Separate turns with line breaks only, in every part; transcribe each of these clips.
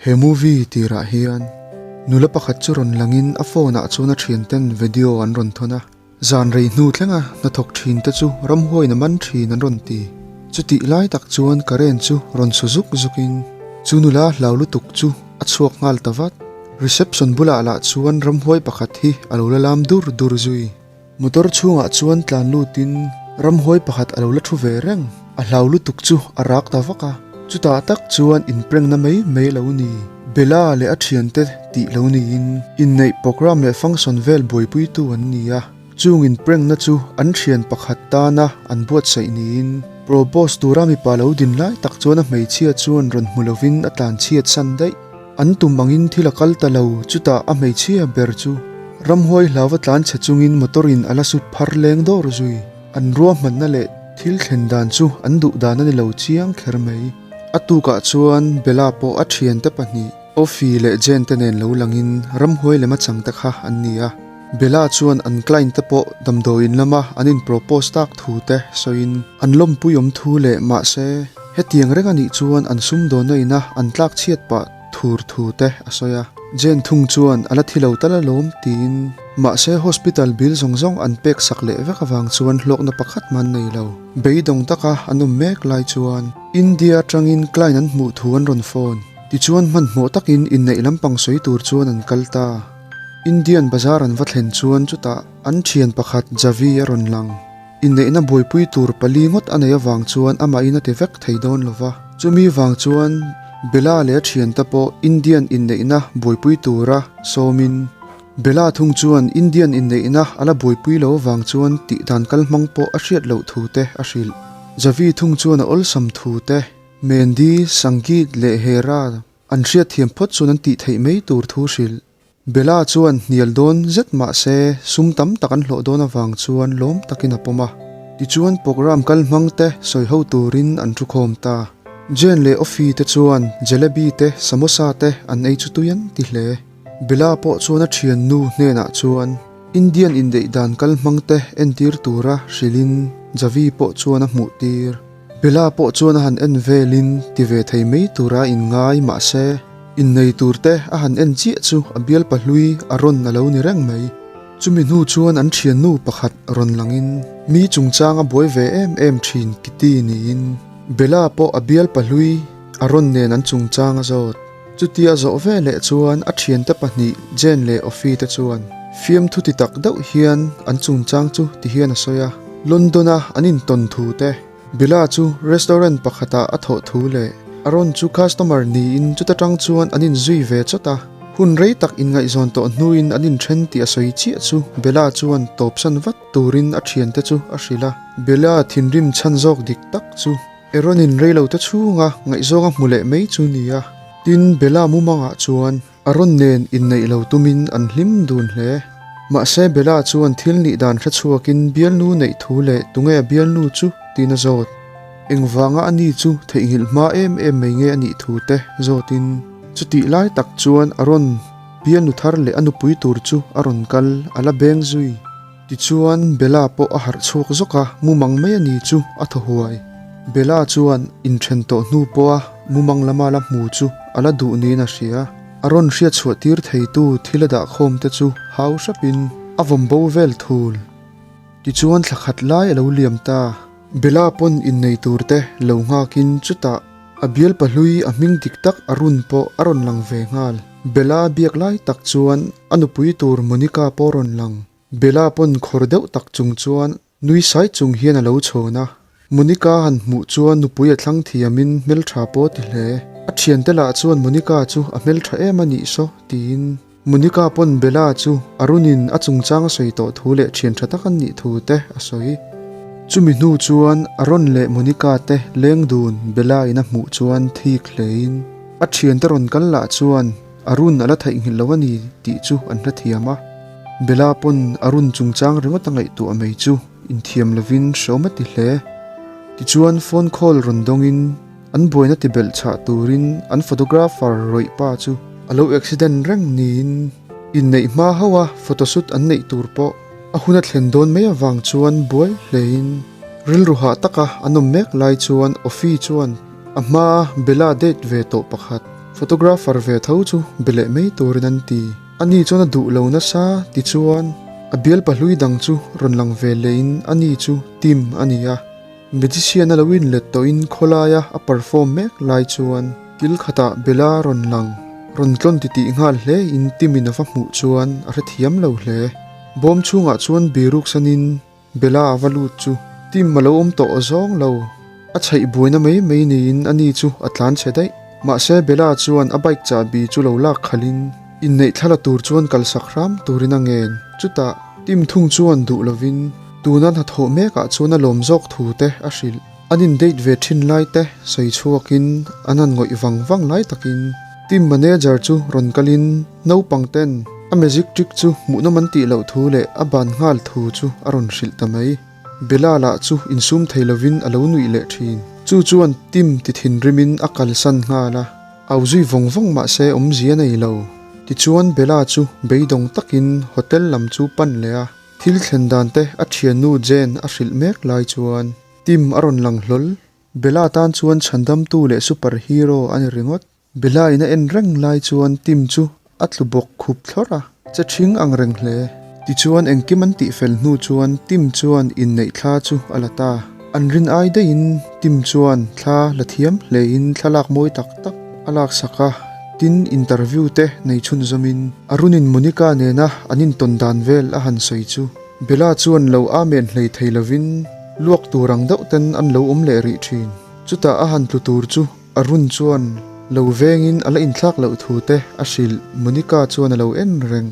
He movie tirah hian nula pakhat chu rawn langin a phone ah chuan a thianten video an rawn thawn a, zan rei hnu thlenga hnathawk thin te chu ramhuaiin a man thin an rawn ti. Chutih lai tak chuan current chu rawn su zuk zukin chu nula hlau lutuk chu a chhuak nghal ta vat. Reception bulah lah chuan ramhuai pakhat hi a lo la lam dur dur zui. Motor chhungah chuan tlan lutin ramhuai pakhat a lo la thu ve reng. A hlau lutuk chu a rak ta vak a, chutah tak chuan inprengna mai mai lo ni. Bella leh a thiante tih lo niin inneih programme leh function vel buaipuitu an ni a, chung inprengna chu an thian pakhat tana an buatsaih niin propose tura mipa lo din lai tak chuan a hmeichhia chuan rawn hmu lovin a tlanchhiat san daih. An tum angin thil a kal ta lo, chutah a hmeichhia ber chu ramhuai hlauva tlan chhe chungin motor in a la sut phar leng dawr zui. An ruahmanna leh thil thlen dan chu an duh dan a ni lo chiang kher mai. A tukah chuan Bella pawh a thiante pahnih, Offie leh Jane te nen lo langin ramhuai lema chang te kha an ni a. Bella chuan an client te pawh damdawiin lama an in propose tak thu te sawiin an lawmpui awm thu leh mahse hetiang reng anih chuan an sumdawnna ina an tlak chhiat pah thur thu te a sawi a. Jane thung chuan a la thi lo tal alawm tiin mahse hospital bill zawng zawng an pek sak leh vek avang chuan hlawkna pakhat mah an nei lo. Beidawng taka an awm mek lai chuan India atangin client an hmuh thu an rawn phone. Tichuan hmanhmawh takin inneih lampang sawi tur chuan an kal ta. Indian bazar an va thlen chuan chutah an thian pakhat Javi a rawn lang. Inneihna buaipui tur pali ngawt a neih avang chuan amahin a ti vek thei dawn lo va. Chumi vang chuan Bella leh a thiante pawh Indian inneihna buaipui tura sawmin Bella thung chuan Indian inneihna a la buaipui lo avang chuan tihdan kal hmang pawh a hriat loh thu te a hrilh. Javi thung chuan a awlsam thu te, Mendi, Sangeet leh Hera an hriatthiam phawt chuan an tih theih mai tur thu hrilh. Bella chuan hnial dawn zet mah se sum tam tak an hlawh dawn avang chuan lawm takin a pawm a. Tichuan programme kal hmang te sawi ho turin an thu khawm ta. Jane leh Offie te chuan jalebi te samosa te an ei chu tui an ti hle. Bella pawh chuan a thiannu hnenah chuan Indian indeih dan kal hmang te entir tura hrilhin Javi pawh chuan a hmuh tir. Bella pawh chuan a han en velin ti ve thei mai tura inngai mahse innei turte a han en chiah chu a bialpa hlui a rawn a lo ni reng mai. Chumi hnu chuan an thiannu pakhat rawn langin mi chungchang a buai ve em em thin Kitty niin Bella pawh a bialpa hlui a rawn nen an chungchang a zawt. Chutia zawh ve leh chuan a thiante pahnih Jane leh Offie te chuan fiamthu ti tak deuh hian an chungchang chu ti hian a sawi a, London a an intawn thu te, Bella chu restaurant pakhatah a thawh thu leh Aaron chu customer niin chuta tang chuan an inzui ve chawt a, hun rei tak inngaihzawn tawh hnuin an inthen tih a sawi chiah chu Bella chuan tawpsan vat turin a thiante chu a hrilh a, Bella thinrim chhan zawk dik tak chu. Aaron-in reilote chhunga ngaihzawng a hmu leh mai chu nia. Tin, Bella mumangah chuan Aaron nen inneih lo tumin an hlim dun hle. Mahse, Bella chuan thil nih dan hre chhuakin bialnu neih thu leh tunge a bialnu chu tiin a zawt. Engvanga a ni chu theihnghilh hma em em mai nge a nih thu te zawtin. Chutih lai tak chuan Aaron bialnu thar leh a nupui tur chu a rawn kal a la beng zui. Tichuan, Bella pawh a harh chhuak zawk a, mumang mai a ni chu a thaw huai. Bella chuan inthen tawh hnu pawha mumang lama la hmu chu a la duh niin a hria. A rawn hriat chhuah tir theitu thil a dahkhawm te chu hau hrapin a vawm bo vel thul. Tichuan thla khat lai a lo liam ta. Bella pawn innei tur te lo nghakin chutah a bial pahlui a hming dik tak a run pawh a rawn lang ve nghal. Bella biak lai tak chuan a nupui tur Monica pawh rawn lang. Bella pawn khawr deuh tak chung chuan nui sai chung hian a lo chhawn a. Monica han hmuh chuan nupui a thlang thiamin hmeltha pawh a ti hle. A thiante lah chuan Monica chu a hmeltha em a nih saw tiin Monica pawn Bella chu Arunin a chungchang a sawi tawh thu leh thian tha tak an nih thu te a sawi. Chumi hnu chuan Arun leh Monica te leng dun Bella in a hmuh chuan thik hlein a thiante rawn kal lah chuan Arun a la theihnghilh lo a ni tih chu an hrethiam a. Bella pawn Arun chungchang ringawt a ngaihtuah mai chu inthiam lovin hreawm a ti hle. Tichuan phone call rawn dawngin an buaina ti belh chhah turin an photographer rawih pa chu a lo accident reng niin inneih hma hauh a photoshoot an neih tur pawh a hun a thlen dawn mai avang chuan buai hlein rilru hah taka an awm mek lai chuan Offie chuan a hmaa Bella date ve tawh pakhat. Photographer ve tho chu be leh mai turin an ti. Ani chuan a duh lo nasa tichuan a bialpa hlui dang chu rawn lang ve lehin ani chu Tim a ni a. Magician a lo inlet tawhin khawlaia a perform mek lai chuan kil khatah Bella rawn lang rawn tlawn titih nghal hle in Tim in a va hmuh chuan a hrethiam lo hle. Bawm chhungah chuan biruk sanin Bella a va lut chu Tim a lo awm tawh zawng lo. A chhaih buaina mai mai niin ani chu a tlan chhe daih. Mahse Bella chuan a bike chahbi chu lo lak khalhin inneih thla la tur chuan kalsak hram turin a ngen. Chutah Tim thung chuan duh lovin tuna hnathawh mekah chuan a lawm zawk thu te a hrilh. An in date ve thin lai te sawi chhuakin an han ngawih vang vang lai takin Team manager chu rawn kalin naupang ten a magic trick chu hmuhnawm an tih loh thu leh a ban nghal thu chu a rawn hrilh ta mai. Bella lah chu insum thei lovin a lo nuih leh thin. Chu chuan Tim ti thinrimin a kalsan nghal a, au zui vawng vawng mahse awmzia nei lo. Tichuan Bella chu beidawng takin hotel lam chu pan leh a, thil thlen dan te a thiannu Jane a hrilh mek lai chuan Tim a rawn lang hlawl. Bella tan chuan chhandamtu leh super hero a ni ringawt. Bella in a en reng lai chuan Tim chu a tlu bawk khup thlawrh a, che ṭhing ang reng hle. Tichuan engkim an tih fel hnu chuan Tim chuan inneih thla chu a la ta. An rin ai daihin Tim chuan thla la thiam hlein thlalak mawi tak tak a laksak a, tin interview te nei chhunzawmin Arunin Monica nena an intawn dan vel a han sawi chu Bella chuan lo amen hlei thei lovin luak tur ang deuh ten an lo awm leh rih thin. Chutah a han tlu tur chu Arun chuan lo vengin a la inthlak loh thu te a hrilh. Monica chuan a lo en reng.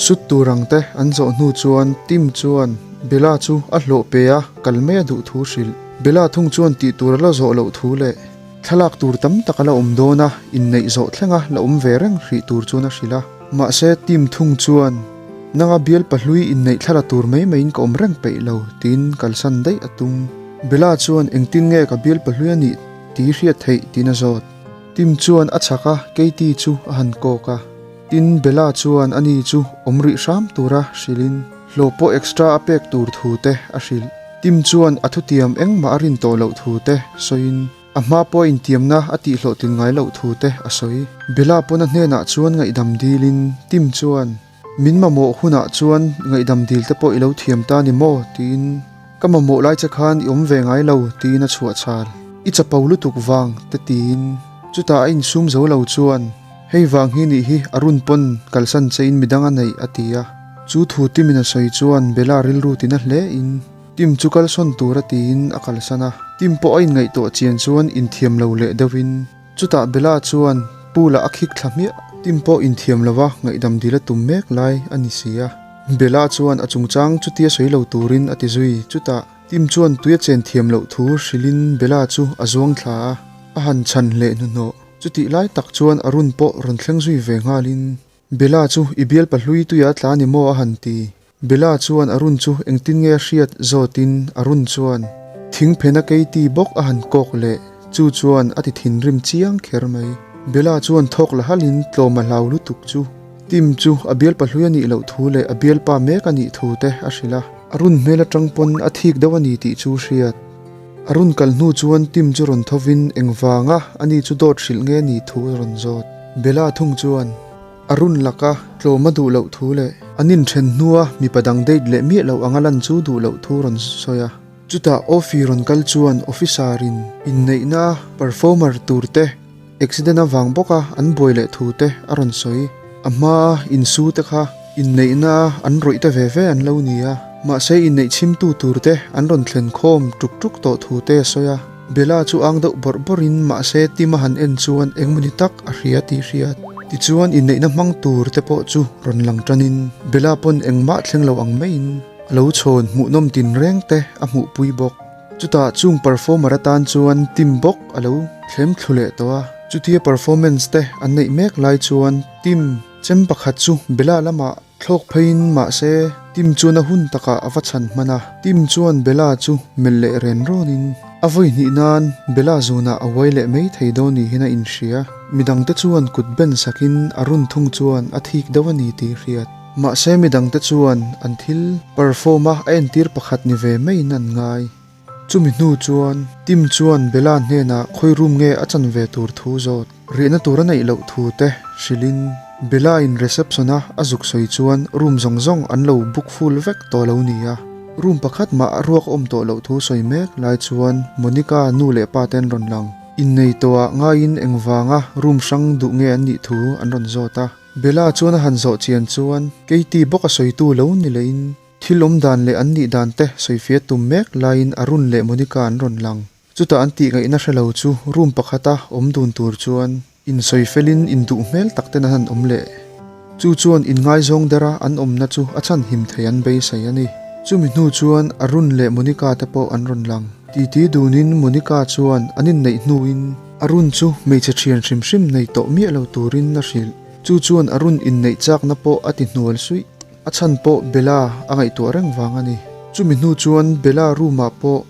Sut tur ang te an zawh hnu chuan Tim chuan Bella chu a hlawh pe a, kal mai a duh thu hrilh. Bella thung chuan tih tur a la zawh loh thu leh thlalak tur tam tak a la awm dawn a, inneih zawh thlenga la awm ve reng hrih tur chuan a hrilh a. Mahse Tim thung chuan Nanga bial pahlui inneih thla la tur mai maiin ka awm reng peih lo, tiin kalsan daih a tum. Bella chuan engtin nge ka bial pahlui a nih tih hriat theih tiin a zawt. Tim chuan a chhak a, Katie chu a han kawk a. Tin, Bella chuan ani chu awm rih hram tura hrilhin hlawh pawh extra a pek tur thu te a hrilh. Tim chuan a thutiam engmah a rin tawh loh thu te sawiin A hma pawh intiamna a tihhlawhtlin ngai loh thu te a sawi. Bella pawn a hnenah chuan ngaihdam dilin Tim chuan, Min mamawh hunah chuan ngaihdam dil te pawh i lo thiam ta ni maw? tiin, Ka mamawh lai che khan i awm ve ngai lo tiin a chhuah chhal. I chapo lutuk vang te tiin. Chutah a insum zo lo chuan, Hei vang hi nih hi a run pawn kalsan chein midang a neih a ti a. Chu thu Timin a sawi chuan Bella rilru tina hle in, Tim chu kalsawn tur a tiin a kalsan a, Tim pawh a inngaihtuah chian chuan inthiam lo leh deuhin chutah Bella chuan pool ah a khik thla hmiah. Tim pawh inthiam lova ngaihdam dil a tum mek lai a ni si a. Bella chuan a chungchang chutia sawi lo turin a ti zui. Chutah Tim chuan tui a chen thiam loh thu hrilhin Bella chu a zuang thla a, a han chhan leh hnuhnawh. Chutih lai tak chuan Arun pawh rawn thleng zui ve nghalin Bella chu i bial pahlui tuia tla ni maw a han ti. Bella chuan Arun chu engtin nge a hriat zawtin Arun chuan thingphena Katie bawk a han kawk leh chu chuan a ti thinrim chiang kher mai. Bella chuan thawk la halin tlawm a hlau lutuk chu Tim chu a bial pahlui a nih loh thu leh a bialpa mek a nih thu te a hrilh a. Arun hmel atang pawn a thik deuh a ni tih chu hriat. Arun kal hnu chuan Tim chu rawn thovin engvanga ani chu dawt hrilh nge ni thu a rawn zawt. Bella thung chuan Arun laka tlawm a duh loh thu leh an inthen hnua mipa dang date leh miah loh anga lan chu duh loh thu rawn sawi a. Chutah Offie rawn kal chuan officer in inneihna performer tur te Accident avang bawka an buai leh thu te a rawn sawi. A hmaa insu te kha inneihna an rawih te ve ve an lo ni a, mahse inneih chhimtu tur te an rawn thlen khawm tuk tuk tawh thu te a sawi a. Bella chu ang deuh bawrh bawrhin mahse Tim a han en chuan engmawni tak a hria tih hriat. Tichuan inneihna hmang tur te pawh chu rawn lang tanin Bella pawn engmah thleng lo ang maiin a lo chhawn hmuhnawm tinreng te a hmuhpui bawk. Chutah chung performer atan chuan Tim bawk a lo thlem thlu leh tawh a. Chutia performance te an neih mek lai chuan Tim chem pakhat chu Bella lamah thlawk pheiin mahse Tim chuan a hun takah a va chhan hman a. Tim chuan Bella chu melh leh ren rawnin a vawi hnih nan Bella zunah a uai leh mai thei dawn niin a inhria. Midangte chuan kut ben sakin a run thung chuan a thik deuh a ni tih hriat. Mahse midangte chuan an thil perform a a entir pakhat ni ve maiin an ngai. Chumi hnu chuan Tim chuan Bella hnenah khawi room nge a chan ve tur thu zawt rihna tur a neih loh thu te hrilhin Bella in reception a a zuk sawi chuan room zawng zawng an lo book full vek tawh lo nia. Room pakhat mah a ruak awm tawh loh thu sawi mek lai chuan Monica nu leh pa te an rawn lang. Innei tawhah ngaiin engvanga room hrang duh nge an nih thu an rawn zawt a. Bella chuan a han zawh chian chuan Katie bawk a sawitu lo ni lehin thil awm dan leh an nih dan te sawifiah tum mek laiin Arun leh Monica an rawn lang. Chutah an tih ngaihna hre lo chu room pakhata awm dun tur chuan insawi felin induh hmel tak ten an han awm leh. Chu chuan inngaizawng dera an awmna chu a chhan him thei an beisei a ni. Chumi hnu chuan Arun leh Monica te pawh an rawn lang. Titi dunin Monica chuan an inneih hnuin Arun chu hmeichhe thian hrim hrim nei tawh miah lo turin a hrilh. Chu chuan Arun inneih chakna pawh a ti hnual suih. A chhan pawh Bella a ngaihtuah reng vang a ni. Chumi hnu chuan Bella room ah pawh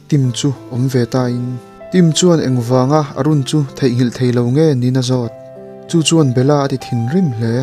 Tim chu awm ve ta in. Tim chuan engvanga Arun chu theihnghilh thei lo nge niin a zawt. Chu chuan Bella a ti thinrim hle.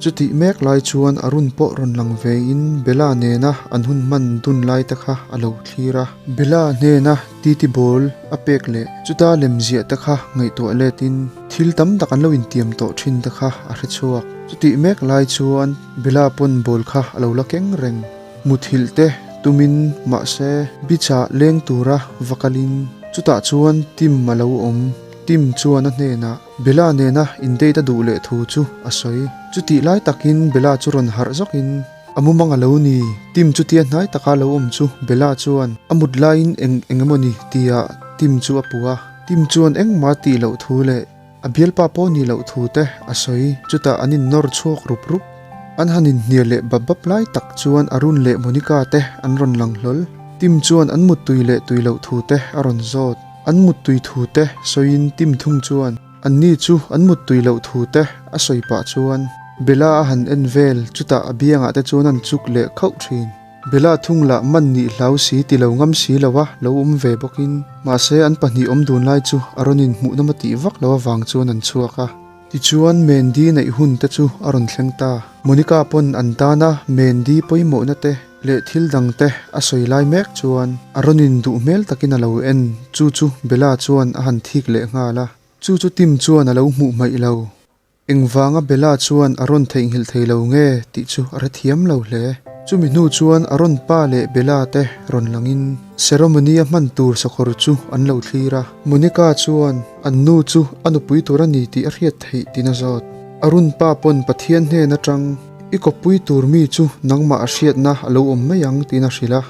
Chutih mek lai chuan Arun pawh rawn lang ve in Bella nena an hun hman dun lai te kha a lo thlir a. Bella hnena titi ball a pek leh chuta lem ziah te kha ngaihtuah let in thil tam tak an lo intiam tawh thin te kha a hre chhuak. Chutih mek lai chuan Bella pawn ball kha a lo la keng reng. Muthilh te tumin mahse beach ah leng tura va kalin chutah chuan Tim a lo awm. Tim chuan a hnenah Bella nena in date a duh leh thu chu a sawi. Chutih lai takin Bella chu rawn harh zawkin a mumang a lo ni. Tim chutia hnai taka lo awm chu Bella chuan a mut laiin eng eng emawni tia Tim chu a puh a. Tim chuan engmah tih loh thu leh A bialpa pawh ni loh thu te a sawi, chutah an innawr chhuak rup rup. An han inhnial leh bap bap lai tak chuan Arun leh Monica te an rawn lang hlawl. Tim chuan an muttui leh tui loh thu te a rawn zawt. An muttui thu te sawiin Tim thung chuan anni chu an muttui loh thu te a sawi pah chuan Bella a han en vel, chutah a biangah te chuan an chuk leh khauh thin. Bella thung lah man nih hlau si ti lo ngam si lo a lo awm ve bawkin mahse an pahnih awm dun lai chu a rawn inhmuh nawm a tih vak lo avang chuan an chhuak a. Tichuan Mandy neih hun te chu a rawn thleng ta. Monica pawn an tana Mandy pawimawhna te leh thil dang te a sawi lai mek chuan a rawn induh hmel takin a lo en chu chu Bella chuan a han thik leh nghal a. Chu chu Tim chuan a lo hmuh hmaih lo. Engvanga Bella chuan a rawn theihnghilh thei lo nge tih chu a hrethiam lo hle. Chumi hnu chuan a rawn pa leh Bella te rawn langin ceremony a hman tur sakawr chu an lo thlir a. Monica chuan an nu chu a nupui tur a ni tih a hriat theih tiin a zawt. A rawn pa pawn Pathian hnen atang i kawppui tur mi chu nangmah a hriatna a lo awm mai ang tiin a hrilh a.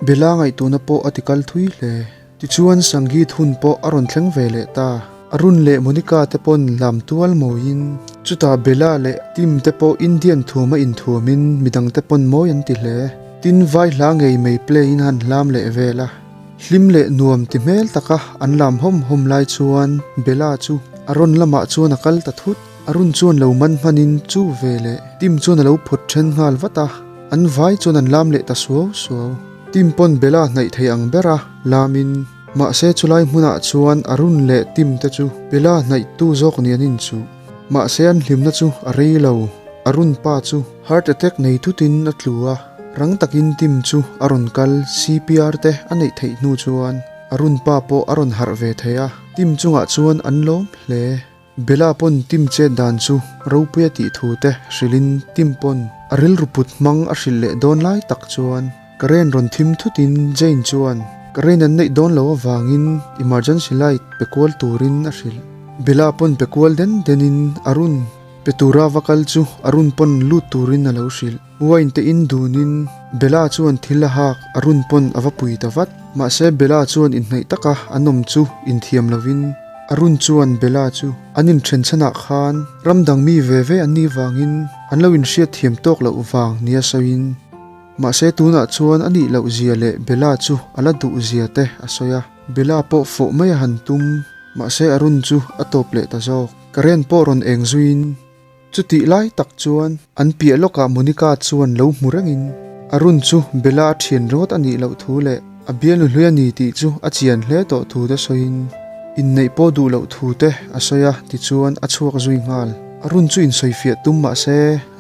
Bella ngaihtuahna pawh a ti kal thui hle. Tichuan Sangeet hun pawh a rawn thleng ve leh ta. Arun leh Monica te pawn lam tual mawiin, chutah Bella leh Tim te pawh Indian thuam a inthuamin midang te pawn mawi an ti hle. Tin vai hla ngei mai play in han hlam leh vel a. Hlim leh nuam ti hmel taka an lam hawm hawm lai chuan Bella chu Arun lamah chuan a kal ta thut. Arun chuan lo man hmanin chu ve leh Tim chuan a lo phawt then nghal vat a. An vai chuan an lam leh ta suau suau. Tim pawn Bella hnaih thei ang bera lamin, mahse chulai hmunah chuan Arun leh Tim te chu Bella hnaihtu zawk ni an inchuh. Mahse an hlimna chu a rei lo, Arun pa chu heart attack nei thutin a tlu a, rang takin Tim chu a rawn kal CPR te a neih theih hnu chuan Arun pa pawh a rawn harh ve thei a, Tim chungah chuan an lawm hle. Bella pawn Tim chet dan chu ropui a tih thu te hrilhin Tim pawn a rilru put hmang a hrilh leh dawn lai tak chuan current rawn thim thutin Jane chuan current an neih dawn lo avangin emergency light pe kual turin a hrilh. Bella pawn pe kual den denin Arun pe tura va kal chu Arun pawn lut turin a lo hrilh. Wine te in dunin Bella chuan thil a hak Arun pawn a va pui ta vat. Mahse Bella chuan inhnaih taka an awm chu inthiam lovin Arun chuan Bella chu an inthen chhanah khan ram dang mi ve ve an nih vangin an lo inhriat thiam tawk loh vang nia sawiin mahse tunah chuan a nih loh zia leh Bella chu a la duh zia te a sawi a. Bella pawh fawh mai a han tum mahse Arun chu a tawp leh ta zawk. Karen pawh rawn eng zuiin Chutih lai tak chuan an piah lawkah Monica chuan lo hmu rengin Arun chu Bella a thian ringawt a nih loh thu leh a bialnu hlui a ni tih chu a chian hle tawh thu te sawiin inneih pawh duh loh thu te a sawi a tichuan a chhuak zui nghal. Arun chu insawifiah tum mah se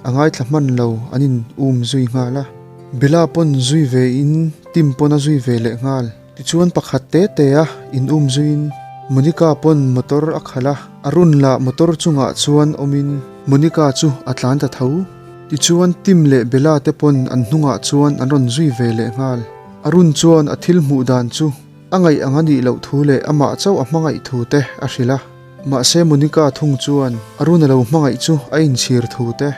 a ngaithla hman lo an in um zui nghal a. Bella pawn zui ve in Tim pawn a zui ve leh nghal. Tichuan pakhat te te a in um zuiin Monica pawn motor a khalh a, Arun lah motor chungah chuan awmin Monica chu a tlan ta tho. Tichuan Tim leh Bella te pawn an hnungah chuan an rawn zui ve leh nghal. Arun chuan a thil hmuh dan chu a ngaih ang a nih loh thu leh amah chauh a hmangaih thu te a hrilh a. Mahse Monica thung chuan Arun a lo hmangaih chu a inchhir thu te,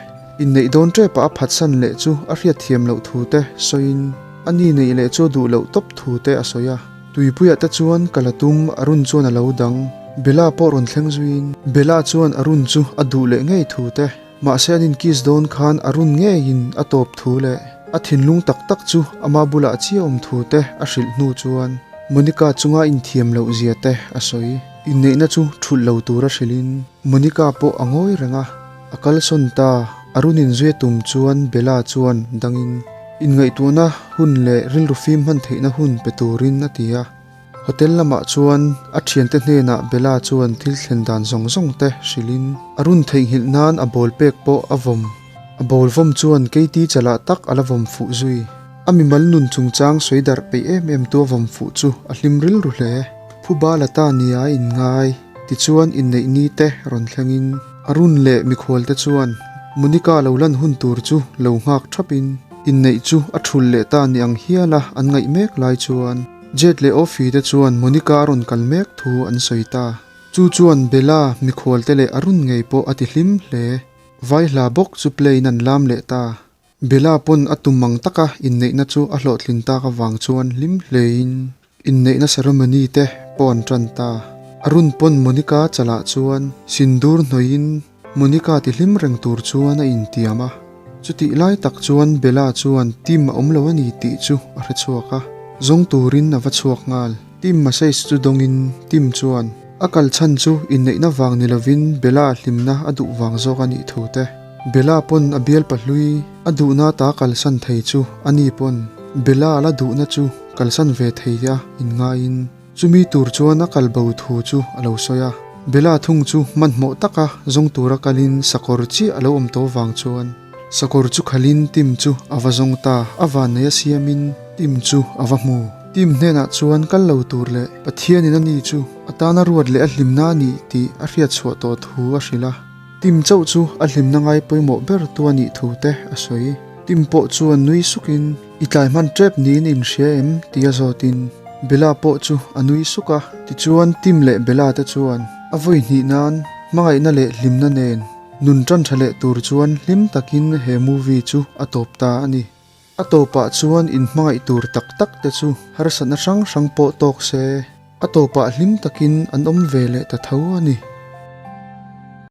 inneih dawn tepah a phatsan leh chu a hriatthiam loh thu te sawiin a ni neih leh chu a duh loh tawp thu te a sawi a. Tuipuiah te chuan ka la tum Arun chuan a lo dang. Bella pawh rawn thleng zuiin Bella chuan Arun chu a duh leh ngei thu te, Mahse an inkiss dawn khan a run ngeiin a tawp thu leh a thinlung tak tak chu ama bulah chiah awm thu te a hrilh hnu chuan Monica chunga inthiam loh zia te a sawi. Inneihna chu thulh lo tura hrilhin Monica pawh a ngawi reng a, a kalsawn ta. A run inzui a tum chuan Bella chuan dangin inngaihtuahna hun leh rilru fim hman theihna hun pe turin a ti a. Hotel lamah chuan a thiante hnenah Bella chuan thil thlen dan zawng zawng te hrilhin a run theihnghilh nan a bawl pek pawh a vawm. A bawl vawm chuan Katie chalah tak a la vawm fuh zui. A mimal nun chungchang sawi darh peih em em tu a vawm fuh chu a hlim rilru hle. Phuba la ta nia a inngai. Tichuan inneih ni te rawn thlengin a run leh mikhual te chuan Monica lo lan hun tur chu lo nghak thapin inneih chu a thulh leh ta ni ang hiala an ngaih mek lai chuan Jade leh Offie te chuan Monica a rawn kal mek thu an sawi ta. Chu chuan Bella mikhual te leh Arun ngei pawh a ti hlim hle. Vai hla bawk chu play in an lam leh ta. Bella pawn a tum ang taka inneihna chu a hlawhtlin tak avang chuan hlim hlein inneihna ceremony te pawh an tan ta. Arun pawn Monica chalah chuan sindur hnawih in Monica ti hlim reng tur chuan a intiam a. Chutih lai tak chuan Bella chuan Tim a awm lo a ni tih chu a hre chhuak a, zawng turin a va chhuak nghal. Tim message chu dawngin Tim chuan a kal chhan chu inneihna vang ni lovin Bella hlimna a duh vang zawk a nih thu te, Bella pawn a bial pahlui a duhna ta kalsan thei chu a ni pawn Bella la duhna chu kalsan ve thei a inngaiin. Chumi tur chuan a kal bo thu chu a lo sawi a, Bella thung chu hmanhmawh taka zawng tura kalin sakawr chiah a lo awm tawh vang chuan sakawr chu khalin Tim chu a va zawng ta, a vannei a siamin Tim chu a va hmu. Tim hnenah chuan kal lo tur leh Pathianin a ni chu a tana ruat leh a hlimna a nih tih a hriatchhuah tawh thu a hrilh a. Tim chauh chu a hlimna ngai pawimawh ber tu a nih thu te a sawi. Tim pawh chuan nui sukin, I tlai hman tep niin in hria em? ti a zawtin Bella pawh chu a nui suk a. Tichuan Tim leh Bella te chuan a vawi hnih nan hmangaihna leh hlimna nen nun tan tha leh tur chuan hlim takin he movie chu a tawp ta a ni. A tawpah chuan in hmangaih tur tak tak te chu harsatna hrang hrang pawh tawk se, a tawpah hlim takin an awm ve leh ta tho a ni.